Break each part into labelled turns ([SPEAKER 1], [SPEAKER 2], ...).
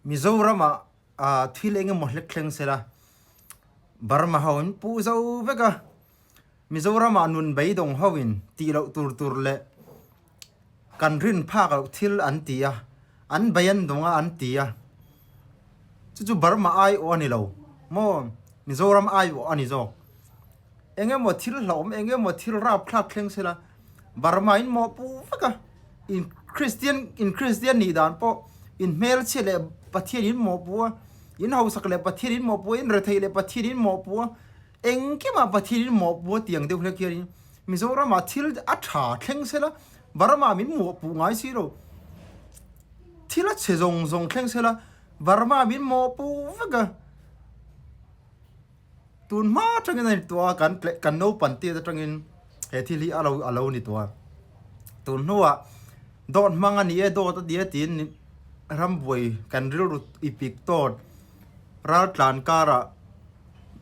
[SPEAKER 1] Mizoramah thil eng emaw hlek thleng se la, Burma ho in puh zo vek a, Mizoramah nun beidawng ho in tih loh tur tur leh kan rin phak loh thil an ti a, an bei an dawng a an ti a, chu chu Burma aiawh a ni lo maw, Mizoram aiawh a ni zawk. Eng emaw thil hlauhawm eng emaw thil rapthlak thleng se la, Burma in mawhpuh vek a, in Kristian in Kristian nih dan pawh in hmelchhia leh Pathian in mawhpuh a, in hausak leh Pathian in mawhpuh a, in rethei leh Pathian in mawhpuh a, engkimah Pathian in mawhpuh a tiang deuh hlek hianin Mizoramah thil a tha thleng se la, Burma min mawhpuh ngai si lo, thil a chhe zawng zawng thleng se la, Burma min mawhpuh vek a. Tun hma atangin a ni tawh a, kan kan naupan tet atangin he thil hi a lo a lo ni tawh a. Tun hnuah dawt hmang a ni e, dawt a ni e tiin rambuai kan rilru i pik tawt raltlan karah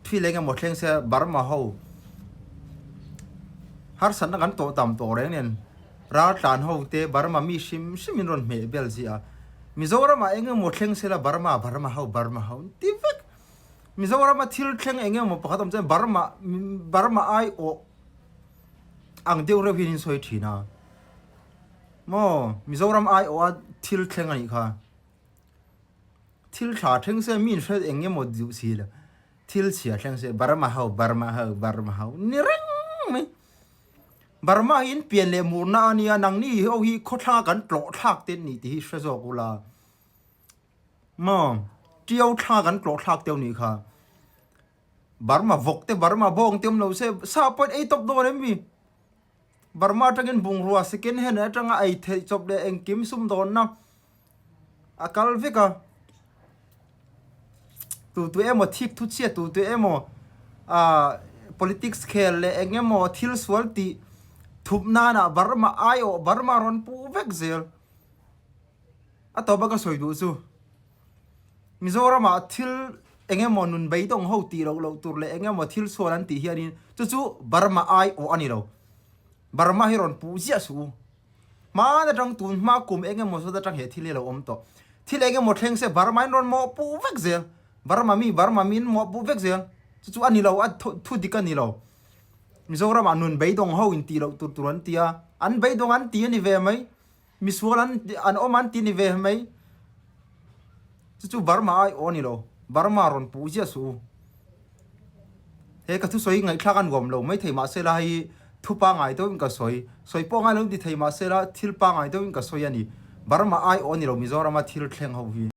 [SPEAKER 1] thil eng emaw thleng se Burma ho harsatna kan tawh tam tawh reng nen raltlan ho te Burma mi hrim hrim in rawn hmeh bel ziah a. Mizoramah eng emaw thleng se la Burma Burma ho Burma ho an ti vek. Mizorama thil thleng eng emaw pakhat awm chuan Burma Burma aiawh ang deuh reuh hian in sawi thin a. Maw Mizoram aiawha thil thleng a nih kha. Thil tha thleng se mi in hre eng emaw duh si lo. Thil chhia thleng se Burma ho Burma ho Burma ho ni reng mai. Burma hi in pian leh murna a nia nangni ho hi khawthla kan tlawh thlak te an nih tih hi hre zawk ula. Maw? Tiau thla kan tlawh thlak teuh nih kha. Burma vawk te Burma bawng te awm lo se sa pawhin ei tawp dawn em mi? Burma atangin bungrua second hand atanga ei theih chawp leh engkim sumdawnna a kal vek a. Tu tu emaw thik thu chhiat tu tu emaw ah politics khel leh eng emaw thil sual tih thup nana Burma aiawh Burma rawn puh vek zel. A tawp a ka sawi duh chu Mizoramah thil eng emaw nun beidawng ho tih loh loh tur leh eng emaw thil sual an tih hianin chu chu Burma ai awh a ni lo. Burma hi rawn puh ziah suh u. Hmaan atang tun hma kum eng emaw zawt atang he thil hi a lo awm tawh. Thil eng emaw thleng se Burma in rawn mawh puh vek zel. Burma mi Burma min mawh puh vek zel. Chu chu a ni lo a thu dik a ni lo. Mizoramah nun beidawng ho in tih loh tur tur an ti a, an beidawng an ti a ni ve mai. Misual an an awm an ti ni ve mai. Chu chu Burma ai aw ni lo. Burma rawn puh ziah suh u. He ka thusawi ngaihthlak a nuam lo mai thei mahse la hei thu pangai deuhin ka sawi. Sawi pawh ngai lo in ti thei mahse la thil pangai deuhin ka sawi a ni. Burma ai aw ni lo Mizorama thil thleng ho hi.